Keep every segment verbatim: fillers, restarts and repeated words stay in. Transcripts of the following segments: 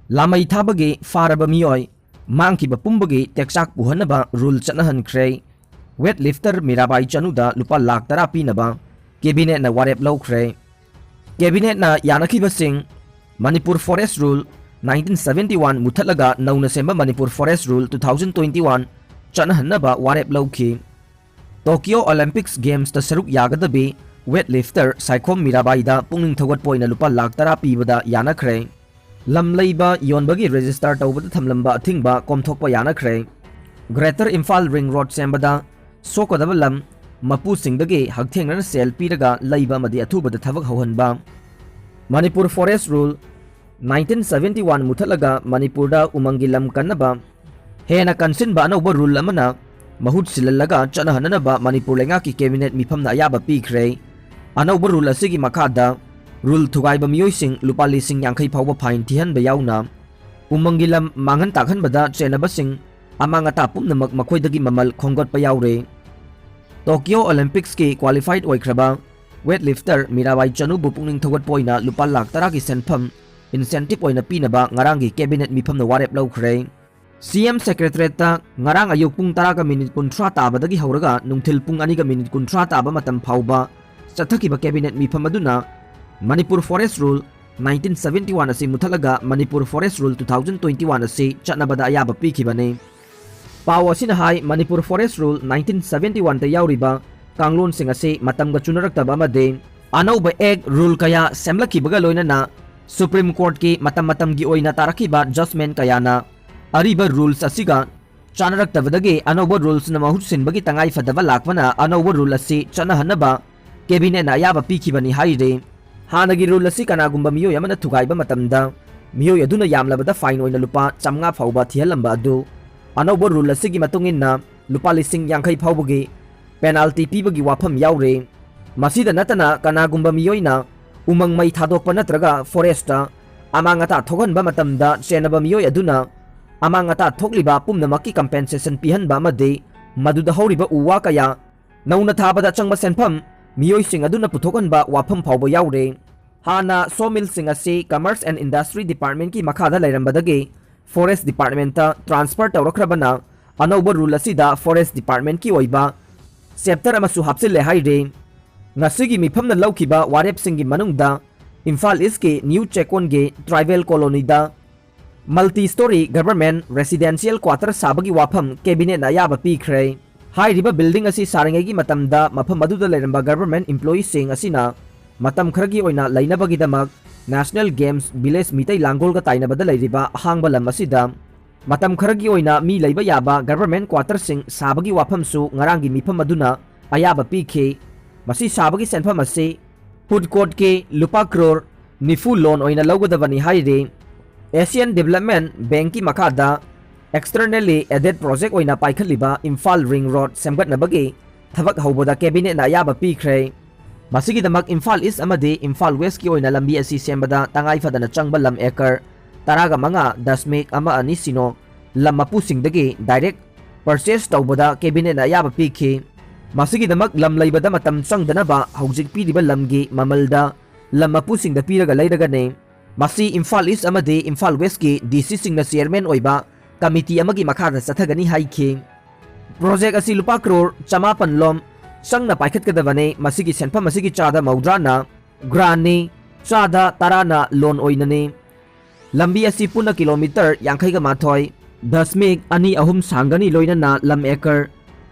ꯂꯥꯃꯩ ꯊꯥꯕꯒꯤ ꯐꯥꯔꯕ ꯃꯤꯑꯣꯏ ꯃꯥꯡꯈꯤꯕ ꯄꯨꯝꯕꯒꯤ ꯇꯦꯛꯆꯥꯛ ꯄꯨꯍꯟꯅꯕ ꯔꯨꯜ ꯆꯠꯅꯍꯟꯈ꯭ꯔꯦ꯫ ꯋꯦꯠ ꯂꯤꯐꯇꯔ ꯃꯤꯔꯥꯕꯥꯏ ꯆꯅꯨꯗ ꯂꯨꯄꯥ ꯂꯥꯈ ꯇꯔꯥ ꯄꯤꯅꯕ ꯀꯦꯕꯤꯅꯦꯠꯅ ꯋꯥꯔꯦꯞ ꯂꯧꯈ꯭ꯔꯦ꯫ ꯀꯦꯕꯤꯅꯦꯠꯅ ꯌꯥꯅꯈꯤꯕꯁꯤꯡ: Manipur forest rule nineteen seventy one ꯃꯨꯊꯠꯂꯒ ꯅꯧꯅ ꯁꯦꯝꯕ Manipur forest rule two thousand twenty one ꯆꯠꯅꯍꯟꯅꯕ ꯋꯥꯔꯦꯞ ꯂꯧꯈꯤ꯫ ꯇꯣꯀꯤꯌꯣ ꯑꯣꯂꯤꯝꯄꯤꯛꯁ ꯒꯦꯝꯁꯇ ꯁꯔꯨꯛ ꯌꯥꯒꯗꯕꯤ ꯋꯦꯠ ꯂꯤꯐꯇꯔ ꯁꯥꯏꯈꯣꯝ ꯃꯤꯔꯥꯕꯥꯏꯗ ꯄꯨꯛꯅꯤꯡ ꯊꯧꯒꯠꯄ ꯑꯣꯏꯅ ꯂꯨꯄꯥ ꯂꯥꯈ ꯇꯔꯥ ꯄꯤꯕꯗ ꯌꯥꯅꯈ꯭ꯔꯦ꯫ ꯂꯝ ꯂꯩꯕ ꯌꯣꯟꯕꯒꯤ ꯔꯦꯖꯤꯁꯇꯥꯔ ꯇꯧꯕꯗ ꯊꯝꯂꯝꯕ ꯑꯊꯤꯡꯕ ꯀꯣꯝꯊꯣꯛꯄ ꯌꯥꯅꯈ꯭ꯔꯦ꯫ ꯒ꯭ꯔꯦꯇꯔ ꯏꯝꯐꯥꯜ ꯔꯤꯡ ꯔꯣꯗ ꯁꯦꯝꯕꯗ ꯁꯣꯛꯀꯗꯕ ꯂꯝ ꯃꯄꯨꯁꯤꯡꯗꯒꯤ ꯍꯛꯊꯦꯡꯅꯅ ꯁꯦꯜ ꯄꯤꯔꯒ ꯂꯩꯕ ꯑꯃꯗꯤ ꯑꯊꯨꯕꯗ ꯊꯕꯛ ꯍꯧꯍꯟꯕ꯫ Manipur forest rule nineteen seventy one ꯃꯨꯊꯠꯂꯒ ꯃꯅꯤꯄꯨꯔꯗ ꯎꯃꯪꯒꯤ ꯂꯝ ꯀꯟꯅꯕ ꯍꯦꯟꯅ ꯀꯟꯁꯤꯟꯕ ꯑꯅꯧꯕ ꯔꯨꯜ ꯑꯃꯅ ꯃꯍꯨꯠ ꯁꯤꯜꯍꯜꯂꯒ ꯆꯠꯅꯍꯟꯅꯅꯕ ꯃꯅꯤꯄꯨꯔ ꯂꯩꯉꯥꯛꯀꯤ ꯀꯦꯕꯤꯅꯦꯠ ꯃꯤꯐꯝꯅ ꯑꯌꯥꯕ ꯄꯤꯈ꯭ꯔꯦ꯫ ꯑꯅꯧꯕ ꯔꯨꯜ ꯑꯁꯤꯒꯤ ꯃꯈꯥꯗ ꯔꯨꯜ ꯊꯨꯒꯥꯏꯕ ꯃꯤꯑꯣꯏꯁꯤꯡ ꯂꯨꯄꯥ ꯂꯤꯁꯤꯡ ꯌꯥꯡꯈꯩ ꯐꯥꯎꯕ ꯐꯥꯏꯟ ꯊꯤꯍꯟꯕ ꯌꯥꯎꯅ ꯎꯃꯪꯒꯤ ꯂꯝ ꯃꯥꯡꯍꯟ ꯇꯥꯛꯍꯟꯕꯗ ꯆꯦꯟꯅꯕꯁꯤꯡ ꯑꯃꯥꯡ ꯑꯇꯥ ꯄꯨꯝꯅꯃꯛ ꯃꯈꯣꯏꯗꯒꯤ ꯃꯃꯜ ꯈꯣꯝꯒꯠꯄ ꯌꯥꯎꯔꯦ꯫ Tokyo ꯑꯣꯂꯤꯝꯄꯤꯛꯁꯀꯤ qualified ꯑꯣꯏꯈ꯭ꯔꯕ weight lifter Mirabai ꯆꯅꯨꯕꯨ ꯄꯨꯛꯅꯤꯡ ꯊꯧꯒꯠꯄ ꯑꯣꯏꯅ ꯂꯨꯄꯥ ꯂꯥꯈ ꯇꯔꯥꯒꯤ ꯁꯦꯟꯐꯝ ꯏꯟꯁꯦꯟꯇꯤꯞ ꯑꯣꯏꯅ ꯄꯤꯅꯕ ꯉꯔꯥꯡꯒꯤ ꯀꯦꯕꯤꯅꯦꯠ ꯃꯤꯐꯝꯅ ꯋꯥꯔꯦꯞ ꯂꯧꯈ꯭ꯔꯦ꯫ ꯁꯤ ꯑꯦꯝ ꯁꯦꯀ꯭ꯔꯦꯇꯔꯤꯌꯦꯠꯇ ꯉꯔꯥꯡ ꯑꯌꯨꯛ ꯄꯨꯡ ꯇꯔꯥꯒ ꯃꯤꯅꯤꯠ ꯀꯨꯟꯊ꯭ꯔꯥ ꯇꯥꯕꯗꯒꯤ ꯍꯧꯔꯒ ꯅꯨꯡꯊꯤꯜ ꯄꯨꯡ ꯑꯅꯤꯒ ꯃꯤꯅꯤꯠ ꯀꯨꯟꯊ꯭ꯔꯥ ꯇꯥꯕ ꯃꯇꯝ ꯐꯥꯎꯕ ꯆꯠꯊꯈꯤꯕ ꯀꯦꯕꯤꯅꯦꯠ ꯃꯤꯐꯝ ꯑꯗꯨꯅ Manipur forest rule nineteen seventy one ꯑꯁꯤ ꯃꯨꯊꯠꯂꯒ Manipur forest rule two thousand twenty one ꯑꯁꯤ ꯆꯠꯅꯕꯗ ꯑꯌꯥꯕ ꯄꯤꯈꯤꯕꯅꯤ꯫ ꯄꯥꯎ ꯑꯁꯤꯅ ꯍꯥꯏ, Manipur forest rule nineteen seventy ꯋꯥꯟꯗ ꯌꯥꯎꯔꯤꯕ ꯀꯥꯡꯂꯣꯟꯁꯤꯡ ꯑꯁꯤ ꯃꯇꯝꯒ ꯆꯨꯅꯔꯛꯇꯕ ꯑꯃꯗꯤ ꯑꯅꯧꯕ ꯑꯦꯛ, ꯔꯨꯜ ꯀꯌꯥ ꯁꯦꯝꯂꯛꯈꯤꯕꯒ ꯂꯣꯏꯅꯅ ꯁꯨꯄ꯭ꯔꯤꯝ ꯀꯣꯔꯠꯀꯤ ꯃꯇꯝ ꯃꯇꯝꯒꯤ ꯑꯣꯏꯅ ꯇꯥꯔꯛꯈꯤꯕ ꯖꯖꯃꯦꯟ ꯀꯌꯥꯅ ꯑꯔꯤꯕ ꯔꯨꯜꯁ ꯑꯁꯤꯒ ꯆꯥꯅꯔꯛꯇꯕꯗꯒꯤ ꯑꯅꯧꯕ ꯔꯨꯜꯁꯅ ꯃꯍꯨꯠ ꯁꯤꯟꯕꯒꯤ ꯇꯉꯥꯏ ꯐꯗꯕ ꯂꯥꯛꯄꯅ ꯑꯅꯧꯕ ꯔꯨꯜ ꯑꯁꯤ ꯆꯠꯅꯍꯟꯅꯕ ꯀꯦꯕꯤꯅꯦꯠꯅ ꯑꯌꯥꯕ ꯄꯤꯈꯤꯕꯅꯤ ꯍꯥꯏꯔꯤ꯫ ꯍꯥꯟꯅꯒꯤ ꯔꯨꯜ ꯑꯁꯤ ꯀꯅꯥꯒꯨꯝꯕ ꯃꯤꯑꯣꯏ ꯑꯃꯅ ꯊꯨꯒꯥꯏꯕ ꯃꯇꯝꯗ ꯃꯤꯑꯣꯏ ꯑꯗꯨꯅ ꯌꯥꯝꯂꯕꯗ ꯐꯥꯏꯟ ꯑꯣꯏꯅ ꯂꯨꯄꯥ ꯆꯥꯝꯃꯉꯥ ꯐꯥꯎꯕ ꯊꯤꯍꯜꯂꯝꯕ ꯑꯗꯨ ꯑꯅꯧꯕ ꯔꯨꯜ ꯑꯁꯤꯒꯤ ꯃꯇꯨꯡ ꯏꯟꯅ ꯂꯨꯄꯥ ꯂꯤꯁꯤꯡ ꯌꯥꯡꯈꯩ ꯐꯥꯎꯕꯒꯤ ꯄꯦꯅꯥꯜꯇꯤ ꯄꯤꯕꯒꯤ ꯋꯥꯐꯝ ꯌꯥꯎꯔꯤ꯫ ꯃꯁꯤꯗ ꯅꯠꯇꯅ ꯀꯅꯥꯒꯨꯝꯕ ꯃꯤꯑꯣꯏꯅ ꯎꯃꯪ ꯃꯩ ꯊꯥꯗꯣꯛꯄ ꯅꯠꯇ꯭ꯔꯒ ꯐꯣꯔꯦꯁꯇ ꯑꯃꯥꯡ ꯑꯇꯥ ꯊꯣꯛꯍꯟꯕ ꯃꯇꯝꯗ ꯆꯦꯟꯅꯕ ꯃꯤꯑꯣꯏ ꯑꯗꯨꯅ ꯑꯃꯥꯡ ꯑꯇꯥ ꯊꯣꯛꯂꯤꯕ ꯄꯨꯝꯅꯃꯛꯀꯤ ꯀꯝꯄꯦꯟꯁꯦꯁꯟ ꯄꯤꯍꯟꯕ ꯑꯃꯗꯤ ꯃꯗꯨꯗ ꯍꯧꯔꯤꯕ ꯎ ꯋꯥ ꯀꯌꯥ ꯅꯧꯅ ꯊꯥꯕꯗ ꯆꯪꯕ ꯁꯦꯟꯐꯝ ꯃꯤꯑꯣꯏꯁꯤꯡ ꯑꯗꯨꯅ ꯄꯨꯊꯣꯛꯍꯟꯕ ꯋꯥꯐꯝ ꯐꯥꯎꯕ ꯌꯥꯎꯔꯦ꯫ ꯍꯥꯟꯅ ꯁꯣ ꯃꯤꯜꯁꯤꯡ ꯑꯁꯤ Commerce and Industry Departmentꯀꯤ ꯃꯈꯥꯗ ꯂꯩꯔꯝꯕꯗꯒꯤ Forest Departmentꯇ transfer ꯇꯧꯔꯛꯈ꯭ꯔꯕꯅ, ꯑꯅꯧꯕ rule ꯑꯁꯤꯗ Forest Departmentꯀꯤ ꯑꯣꯏꯕ chapter ꯑꯃꯁꯨ ꯍꯥꯞꯆꯤꯜꯂꯦ ꯍꯥꯏꯔꯤ꯫ ꯉꯁꯤꯒꯤ ꯃꯤꯐꯝꯅ ꯂꯧꯈꯤꯕ ꯋꯥꯔꯦꯞꯁꯤꯡꯒꯤ ꯃꯅꯨꯡꯗ ꯏꯝꯐꯥꯜ ꯏꯁꯀꯤ ꯅ꯭ꯌꯨ ꯆꯦꯛꯀꯣꯟꯒꯤ tribal colonyꯗ multi story government residential quarter ꯁꯥꯕꯒꯤ ꯋꯥꯐꯝ cabinetꯅ ꯑꯌꯥꯕ ꯄꯤꯈ꯭ꯔꯦ꯫ ꯍꯥꯏꯔꯤꯕ building ꯑꯁꯤ ꯁꯥꯔꯤꯉꯩꯒꯤ ꯃꯇꯝꯗ ꯃꯐꯝ ꯑꯗꯨꯗ ꯂꯩꯔꯝꯕ government employeeꯁꯤꯡ ꯑꯁꯤꯅ ꯃꯇꯝ ꯈꯔꯒꯤ ꯑꯣꯏꯅ ꯂꯩꯅꯕꯒꯤꯗꯃꯛ National Games Village ꯃꯤꯇꯩ ꯂꯥꯡꯒꯣꯜꯒ ꯇꯥꯏꯅꯕꯗ ꯂꯩꯔꯤꯕ ꯑꯍꯥꯡꯕ ꯂꯝ ꯑꯁꯤꯗ ꯃꯇꯝ ꯈꯔꯒꯤ ꯑꯣꯏꯅ ꯃꯤ ꯂꯩꯕ ꯌꯥꯕ government quarterꯁꯤꯡ ꯁꯥꯕꯒꯤ ꯋꯥꯐꯝꯁꯨ ꯉꯔꯥꯡꯒꯤ ꯃꯤꯐꯝ ꯑꯗꯨꯅ ꯑꯌꯥꯕ ꯄꯤꯈꯤ꯫ ꯃꯁꯤ ꯁꯥꯕꯒꯤ ꯁꯦꯟꯐꯝ ꯑꯁꯤ food courtꯀꯤ ꯂꯨꯄꯥ ꯀ꯭ꯔꯣꯔ ꯅꯤꯐꯨ loan ꯑꯣꯏꯅ ꯂꯧꯒꯗꯕꯅꯤ ꯍꯥꯏꯔꯤ꯫ Asian Development Bankꯀꯤ ꯃꯈꯥꯗ externally aided project ꯑꯣꯏꯅ ꯄꯥꯏꯈꯠꯂꯤꯕ ꯏꯝꯐꯥꯜ Ring Road ꯁꯦꯝꯒꯠꯅꯕꯒꯤ ꯊꯕꯛ ꯍꯧꯕꯗ cabinetꯅ ꯑꯌꯥꯕ ꯄꯤꯈ꯭ꯔꯦ꯫ ꯃꯁꯤꯒꯤꯗꯃꯛ ꯏꯝꯐꯥꯜ ꯏꯁ ꯑꯃꯗꯤ ꯏꯝꯐꯥꯜ ꯋꯦꯁꯀꯤ ꯑꯣꯏꯅ ꯂꯝꯕꯤ ꯑꯁꯤ ꯁꯦꯝꯕꯗ ꯇꯉꯥꯏ ꯐꯗꯅ ꯆꯪꯕ ꯂꯝ acre ꯇꯔꯥꯒ ꯃꯉꯥ ꯗꯁꯃꯤꯛ ꯑꯃ ꯑꯅꯤ ꯁꯤꯅꯣ ꯂꯝ ꯃꯄꯨꯁꯤꯡꯗꯒꯤ direct purchase ꯇꯧꯕꯗ cabinetꯅ ꯑꯌꯥꯕ ꯄꯤꯈꯤ꯫ ꯃꯁꯤꯒꯤꯗꯃꯛ ꯂꯝ ꯂꯩꯕꯗ ꯃꯇꯝ ꯆꯪꯗꯅꯕ ꯍꯧꯖꯤꯛ ꯄꯤꯔꯤꯕ ꯂꯝꯒꯤ ꯃꯃꯜꯗ ꯂꯝ ꯃꯄꯨꯁꯤꯡꯗ ꯄꯤꯔꯒ ꯂꯩꯔꯒꯅꯤ꯫ ꯃꯁꯤ ꯏꯝꯐꯥꯜ ꯏꯁ ꯑꯃꯗꯤ ꯏꯝꯐꯥꯜ ꯋꯦꯁꯀꯤ DCꯁꯤꯡꯅ chairman ꯑꯣꯏꯕ committee ꯑꯃꯒꯤ ꯃꯈꯥꯗ ꯆꯠꯊꯒꯅꯤ ꯍꯥꯏꯈꯤ꯫ Project ꯑꯁꯤ ꯂꯨꯄꯥ ꯀ꯭ꯔꯣꯔ ꯆꯃꯥꯄꯟ ꯂꯣꯝ ꯆꯪꯅ ꯄꯥꯏꯈꯠꯀꯗꯕꯅꯤ꯫ ꯃꯁꯤꯒꯤ ꯁꯦꯟꯐꯝ ꯑꯁꯤꯒꯤ ꯆꯥꯗ ꯃꯧꯗ꯭ꯔꯥꯅ grantꯅꯤ, ꯆꯥꯗ ꯇꯔꯥꯅ loan ꯑꯣꯏꯅꯅꯤ꯫ ꯂꯝꯕꯤ ꯑꯁꯤ ꯄꯨꯟꯅ ꯀꯤꯂꯣꯃꯤꯇꯔ ꯌꯥꯡꯈꯩꯒ ꯃꯥꯊꯣꯏ ꯗꯁꯃꯤꯛ ꯑꯅꯤ ꯑꯍꯨꯝ ꯁꯥꯡꯒꯅꯤ, ꯂꯣꯏꯅꯅ ꯂꯝ acre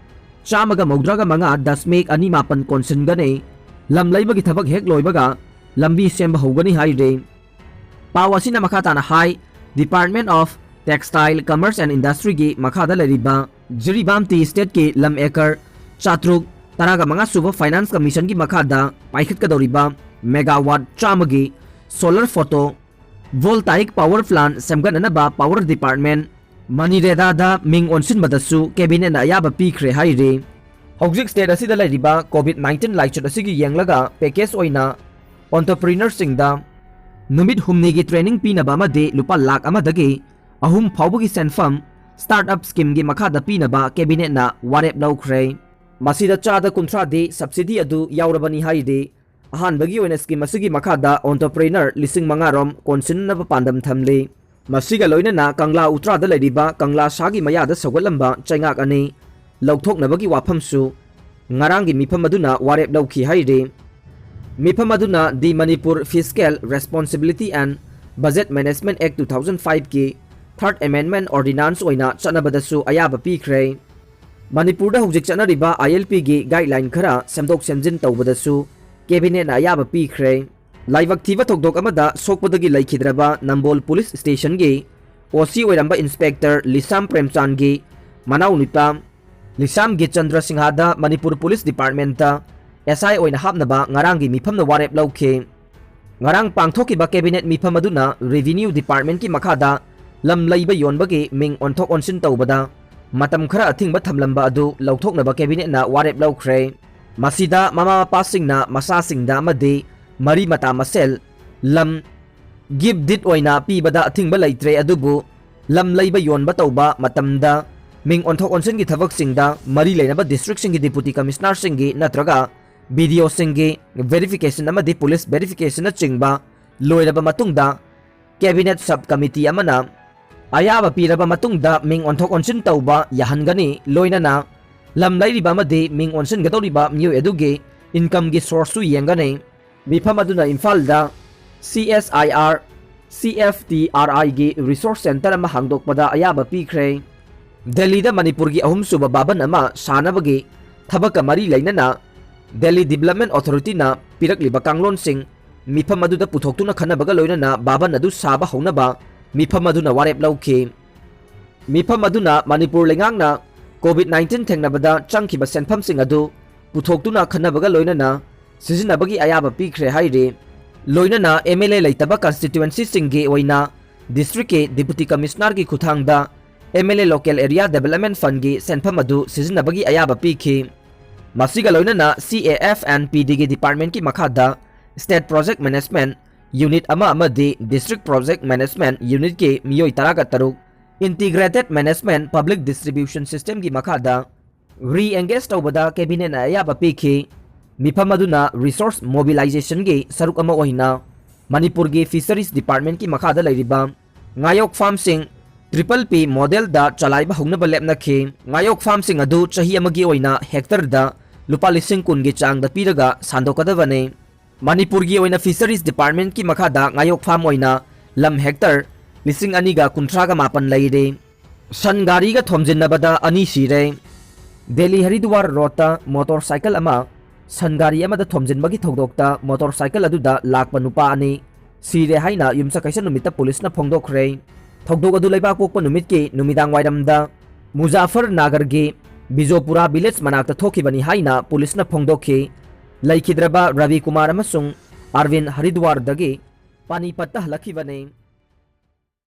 ꯆꯥꯝꯃꯒ ꯃꯧꯗ꯭ꯔꯥꯒ ꯃꯉꯥ ꯗꯁꯃꯤꯛ ꯑꯅꯤ ꯃꯥꯄꯟ ꯀꯣꯟꯁꯤꯟꯒꯅꯤ꯫ ꯂꯝ ꯂꯩꯕꯒꯤ ꯊꯕꯛ ꯍꯦꯛ ꯂꯣꯏꯕꯒ ꯂꯝꯕꯤ ꯁꯦꯝꯕ ꯍꯧꯒꯅꯤ ꯍꯥꯏꯔꯤ꯫ ꯄꯥꯎ ꯑꯁꯤꯅ ꯃꯈꯥ ꯇꯥꯅ ꯍꯥꯏ, Department of Textile, Commerce and Industryꯒꯤ ꯃꯈꯥꯗ ꯂꯩꯔꯤꯕ ꯖꯤꯔꯤꯕꯥꯝ Tea Estateꯀꯤ ꯂꯝ acre ꯆꯥꯇ꯭ꯔꯨꯛ, ꯇꯔꯥꯒ ꯃꯉꯥ ꯁꯨꯕ Finance Commissionꯒꯤ ꯃꯈꯥꯗ ꯄꯥꯏꯈꯠꯀꯗꯧꯔꯤꯕ megawatt ꯆꯥꯝꯃꯒꯤ solar photo voltaic power plant ꯁꯦꯝꯒꯠꯅꯅꯕ Power Department, MANREGAꯗ ꯃꯤꯡ ꯑꯣꯟꯁꯤꯟꯕꯗꯁꯨ cabinetꯅ ꯑꯌꯥꯕ ꯄꯤꯈ꯭ꯔꯦ ꯍꯥꯏꯔꯤ꯫ ꯍꯧꯖꯤꯛ state ꯑꯁꯤꯗ ꯂꯩꯔꯤꯕ COVID nineteen ꯂꯥꯏꯆꯠ ꯑꯁꯤꯒꯤ ꯌꯦꯡꯂꯒ package ꯑꯣꯏꯅ entrepreneurꯁꯤꯡꯗ ꯅꯨꯃꯤꯠ ꯍꯨꯝꯅꯤꯒꯤ training ꯄꯤꯅꯕ ꯑꯃꯗꯤ ꯂꯨꯄꯥ ꯂꯥꯈ ꯑꯃꯗꯒꯤ ꯑꯍꯨꯝ ꯐꯥꯎꯕꯒꯤ ꯁꯦꯟꯐꯝ startup schemeꯒꯤ ꯃꯈꯥꯗ ꯄꯤꯅꯕ cabinetꯅ ꯋꯥꯔꯦꯞ ꯂꯧꯈ꯭ꯔꯦ꯫ ꯃꯁꯤꯗ ꯆꯥꯗ ꯀꯨꯟꯊ꯭ꯔꯥꯗꯤ subsidy ꯑꯗꯨ ꯌꯥꯎꯔꯕꯅꯤ ꯍꯥꯏꯔꯤ꯫ ꯑꯍꯥꯟꯕꯒꯤ ꯑꯣꯏꯅ scheme ꯑꯁꯤꯒꯤ ꯃꯈꯥꯗ entrepreneur ꯂꯤꯁꯤꯡ ꯃꯉꯥ ꯔꯣꯝ ꯀꯣꯟꯁꯤꯟꯅꯕ ꯄꯥꯟꯗꯝ ꯊꯝꯂꯤ꯫ ꯃꯁꯤꯒ ꯂꯣꯏꯅꯅ ꯀꯪꯂꯥ ꯎꯇ꯭ꯔꯥꯗ ꯂꯩꯔꯤꯕ ꯀꯪꯂꯥ ꯁꯥꯒꯤ ꯃꯌꯥꯗ ꯁꯧꯒꯠꯂꯝꯕ ꯆꯩꯉꯥꯛ ꯑꯅꯤ ꯂꯧꯊꯣꯛꯅꯕꯒꯤ ꯋꯥꯐꯝꯁꯨ ꯉꯔꯥꯡꯒꯤ ꯃꯤꯐꯝ ꯑꯗꯨꯅ ꯋꯥꯔꯦꯞ ꯂꯧꯈꯤ ꯍꯥꯏꯔꯤ꯫ ꯃꯤꯐꯝ ꯑꯗꯨꯅ The Manipur Fiscal Responsibility and Budget Management Act two thousand five ꯀꯤ Third Amendment Ordinance ꯑꯣꯏꯅ ꯆꯠꯅꯕꯗꯁꯨ ꯑꯌꯥꯕ ꯄꯤꯈ꯭ꯔꯦ꯫ ꯃꯅꯤꯄꯨꯔꯗ ꯍꯧꯖꯤꯛ ꯆꯠꯅꯔꯤꯕ ILP ꯒꯤ guideline ꯈꯔ ꯁꯦꯝꯗꯣꯛ ꯁꯦꯝꯖꯤꯟ ꯇꯧꯕꯗꯁꯨ cabinet ꯅ ꯑꯌꯥꯕ ꯄꯤꯈ꯭ꯔꯦ꯫ ꯂꯥꯏꯕꯛ ꯊꯤꯕ ꯊꯧꯗꯣꯛ ꯑꯃꯗ ꯁꯣꯛꯄꯗꯒꯤ ꯂꯩꯈꯤꯗ꯭ꯔꯕ ꯅꯝꯕꯣꯜ police station ꯒꯤ OC ꯑꯣꯏꯔꯝꯕ Inspector ꯂꯤꯁꯥꯝ ꯄ꯭ꯔꯦꯝꯆꯥꯟꯒꯤ ꯃꯅꯥꯎꯅꯨꯄꯥ ꯂꯤꯁꯥꯝ ꯒꯤꯆꯟꯗ꯭ꯔ ꯁꯤꯡꯍꯗ ꯃꯅꯤꯄꯨꯔ police department ꯇ SI ꯑꯣꯏꯅ ꯍꯥꯞꯅꯕ ꯉꯔꯥꯡꯒꯤ ꯃꯤꯐꯝꯅ ꯋꯥꯔꯦꯞ ꯂꯧꯈꯤ꯫ ꯉꯔꯥꯡ ꯄꯥꯡꯊꯣꯛꯈꯤꯕ cabinet ꯃꯤꯐꯝ ꯑꯗꯨꯅ revenue department ꯀꯤ ꯃꯈꯥꯗ ꯂꯝ ꯂꯩꯕ ꯌꯣꯟꯕꯒꯤ ꯃꯤꯡ ꯑꯣꯟꯊꯣꯛ ꯑꯣꯟꯁꯤꯟ ꯇꯧꯕꯗ ꯃꯇꯝ ꯈꯔ ꯑꯊꯤꯡꯕ ꯊꯝꯂꯝꯕ ꯑꯗꯨ ꯂꯧꯊꯣꯛꯅꯕ cabinet ꯅ ꯋꯥꯔꯦꯞ ꯂꯧꯈ꯭ꯔꯦ꯫ ꯃꯁꯤꯗ ꯃꯃꯥ ꯃꯄꯥꯁꯤꯡꯅ ꯃꯆꯥꯁꯤꯡꯗ ꯑꯃꯗꯤ ꯃꯔꯤ ꯃꯇꯥ ꯃꯁꯦꯜ ꯂꯝ gift deed ꯑꯣꯏꯅ ꯄꯤꯕꯗ ꯑꯊꯤꯡꯕ ꯂꯩꯇ꯭ꯔꯦ, ꯑꯗꯨꯕꯨ ꯂꯝ ꯂꯩꯕ ꯌꯣꯟꯕ ꯇꯧꯕ ꯃꯇꯝꯗ ꯃꯤꯡ ꯑꯣꯟꯊꯣꯛ ꯑꯣꯟꯁꯤꯟꯒꯤ ꯊꯕꯛꯁꯤꯡꯗ ꯃꯔꯤ ꯂꯩꯅꯕ district ꯁꯤꯡꯒꯤ Deputy Commissioner ꯁꯤꯡꯒꯤ ꯅꯠꯇ꯭ꯔꯒ BDO ꯁꯤꯡꯒꯤ verification ꯑꯃꯗꯤ police verification ꯅꯆꯤꯡꯕ ꯂꯣꯏꯔꯕ ꯃꯇꯨꯡꯗ cabinet sub committee ꯑꯃꯅ ꯑꯌꯥꯕ ꯄꯤꯔꯕ ꯃꯇꯨꯡꯗ ꯃꯤꯡ ꯑꯣꯟꯊꯣꯛ ꯑꯣꯟꯁꯤꯟ ꯇꯧꯕ ꯌꯥꯍꯟꯒꯅꯤ꯫ ꯂꯣꯏꯅꯅ ꯂꯝ ꯂꯩꯔꯤꯕ ꯑꯃꯗꯤ ꯃꯤꯡ ꯑꯣꯟꯁꯤꯟꯒꯗꯧꯔꯤꯕ ꯃꯤꯑꯣꯏ ꯑꯗꯨꯒꯤ income ꯒꯤ source ꯁꯨ ꯌꯦꯡꯒꯅꯤ꯫ ꯃꯤꯐꯝ ꯑꯗꯨꯅ ꯏꯝꯐꯥꯜꯗ CSIR CFTRI ꯒꯤ resource center ꯑꯃ ꯍꯥꯡꯗꯣꯛꯄꯗ ꯑꯌꯥꯕ ꯄꯤꯈ꯭ꯔꯦ꯫ ꯗꯦꯜꯂꯤꯗ ꯃꯅꯤꯄꯨꯔꯒꯤ ꯑꯍꯨꯝꯁꯨꯕ ꯚꯥꯕꯟ ꯑꯃ ꯁꯥꯅꯕꯒꯤ ꯊꯕꯛꯀ ꯃꯔꯤ ꯂꯩꯅꯅ Delhi Development Authority ꯅ ꯄꯤꯔꯛꯂꯤꯕ ꯀꯥꯡꯂꯣꯟꯁꯤꯡ ꯃꯤꯐꯝ ꯑꯗꯨꯗ ꯄꯨꯊꯣꯛꯇꯨꯅ ꯈꯟꯅꯕꯒ ꯂꯣꯏꯅꯅ ꯚꯥꯕꯟ ꯑꯗꯨ ꯁꯥꯕ ꯍꯧꯅꯕ ꯃꯤꯐꯝ ꯑꯗꯨꯅ ꯋꯥꯔꯦꯞ ꯂꯧꯈꯤ꯫ ꯃꯤꯐꯝ ꯑꯗꯨꯅ ꯃꯅꯤꯄꯨꯔ ꯂꯩꯉꯥꯛꯅ COVID nineteen ꯊꯦꯡꯅꯕꯗ ꯆꯪꯈꯤꯕ ꯁꯦꯟꯐꯝꯁꯤꯡ ꯑꯗꯨ ꯄꯨꯊꯣꯛꯇꯨꯅ ꯈꯟꯅꯕꯒ ꯂꯣꯏꯅꯅ ꯁꯤꯖꯤꯟꯅꯕꯒꯤ ꯑꯌꯥꯕ ꯄꯤꯈ꯭ꯔꯦ ꯍꯥꯏꯔꯤ꯫ ꯂꯣꯏꯅꯅ MLA ꯂꯩꯇꯕ constituency ꯁꯤꯡꯒꯤ ꯑꯣꯏꯅ district ꯀꯤ Deputy Commissioner ꯒꯤ ꯈꯨꯠꯊꯥꯡꯗ MLA Local Area Development Fund ꯒꯤ ꯁꯦꯟꯐꯝ ꯑꯗꯨ ꯁꯤꯖꯤꯟꯅꯕꯒꯤ ꯑꯌꯥꯕ ꯄꯤꯈꯤ꯫ ꯃꯁꯤꯒ ꯂꯣꯏꯅꯅ CAF and PD ꯒꯤ department ꯀꯤ ꯃꯈꯥꯗ State Project Management Unit ꯑꯃ ꯑꯃꯗꯤ District Project Management Unit ꯀꯤ ꯃꯤꯑꯣꯏ ꯇꯔꯥꯒ ꯇꯔꯨꯛ Integrated Management Public Distribution System ꯒꯤ ꯃꯈꯥꯗ re-engage ꯇꯧꯕꯗ cabinet ꯅ ꯑꯌꯥꯕ ꯄꯤꯈꯤ꯫ ꯃꯤꯐꯝ ꯑꯗꯨꯅ resource mobilizationꯒꯤ ꯁꯔꯨꯛ ꯑꯃ ꯑꯣꯏꯅ ꯃꯅꯤꯄꯨꯔꯒꯤ Fisheries Departmentꯀꯤ ꯃꯈꯥꯗ ꯂꯩꯔꯤꯕ ꯉꯥꯌꯣꯛ farmꯁꯤꯡ triple P modelꯗ ꯆꯂꯥꯏꯕ ꯍꯧꯅꯕ ꯂꯦꯞꯅꯈꯤ꯫ ꯉꯥꯌꯣꯛ farmꯁꯤꯡ ꯑꯗꯨ ꯆꯍꯤ ꯑꯃꯒꯤ ꯑꯣꯏꯅ hectareꯗ ꯂꯨꯄꯥ ꯂꯤꯁꯤꯡ ꯀꯨꯟꯒꯤ ꯆꯥꯡꯗ ꯄꯤꯔꯒ ꯁꯥꯟꯗꯣꯛꯀꯗꯕꯅꯤ꯫ ꯃꯅꯤꯄꯨꯔꯒꯤ ꯑꯣꯏꯅ Fisheries Departmentꯀꯤ ꯃꯈꯥꯗ ꯉꯥꯌꯣꯛ farm ꯑꯣꯏꯅ ꯂꯝ hectare ꯂꯤꯁꯤꯡ ꯑꯅꯤꯒ ꯀꯨꯟꯊ꯭ꯔꯥꯒ ꯃꯥꯄꯟ ꯂꯩꯔꯦ꯫ ꯁꯟ ꯒꯥꯔꯤꯒ ꯊꯣꯝꯖꯤꯟꯅꯕꯗ ꯑꯅꯤ ꯁꯤꯔꯦ꯫ ꯗꯦꯜꯂꯤ ꯍꯔꯤꯗ꯭ꯋꯥꯔ roadꯇ motorcycle ꯑꯃ ꯁꯟ ꯒꯥꯔꯤ ꯑꯃꯗ ꯊꯣꯝꯖꯤꯟꯕꯒꯤ ꯊꯧꯗꯣꯛꯇ motorcycle ꯑꯗꯨꯗ ꯂꯥꯛꯄ ꯅꯨꯄꯥ ꯑꯅꯤ ꯁꯤꯔꯦ ꯍꯥꯏꯅ ꯌꯨꯝꯁꯀꯩꯁ ꯅꯨꯃꯤꯠꯇ ꯄꯨꯂꯤꯁꯅ ꯐꯣꯡꯗꯣꯛꯈ꯭ꯔꯦ꯫ ꯊꯧꯗꯣꯛ ꯑꯗꯨ ꯂꯩꯕꯥꯛꯄꯣꯛꯄ ꯅꯨꯃꯤꯠꯀꯤ ꯅꯨꯃꯤꯗꯥꯡ ꯋꯥꯏꯔꯝꯗ ꯃꯨꯖꯥꯐꯔ ꯅꯥꯒꯔꯒꯤ ꯕꯤꯖꯣꯄꯨꯔꯥ village ꯃꯅꯥꯛꯇ ꯊꯣꯛꯈꯤꯕꯅꯤ ꯍꯥꯏꯅ ꯄꯨꯂꯤꯁꯅ ꯐꯣꯡꯗꯣꯛꯈꯤ꯫ ꯂꯩꯈꯤꯗ꯭ꯔꯕ ꯔꯕꯤ ꯀꯨꯃꯥꯔ ꯑꯃꯁꯨꯡ ꯑꯔꯕꯤꯟ ꯍꯔꯤꯗ꯭ꯋꯥꯔꯗꯒꯤ ꯄꯥꯅꯤꯄꯠꯇ ꯍꯜꯂꯛꯈꯤꯕꯅꯤ꯫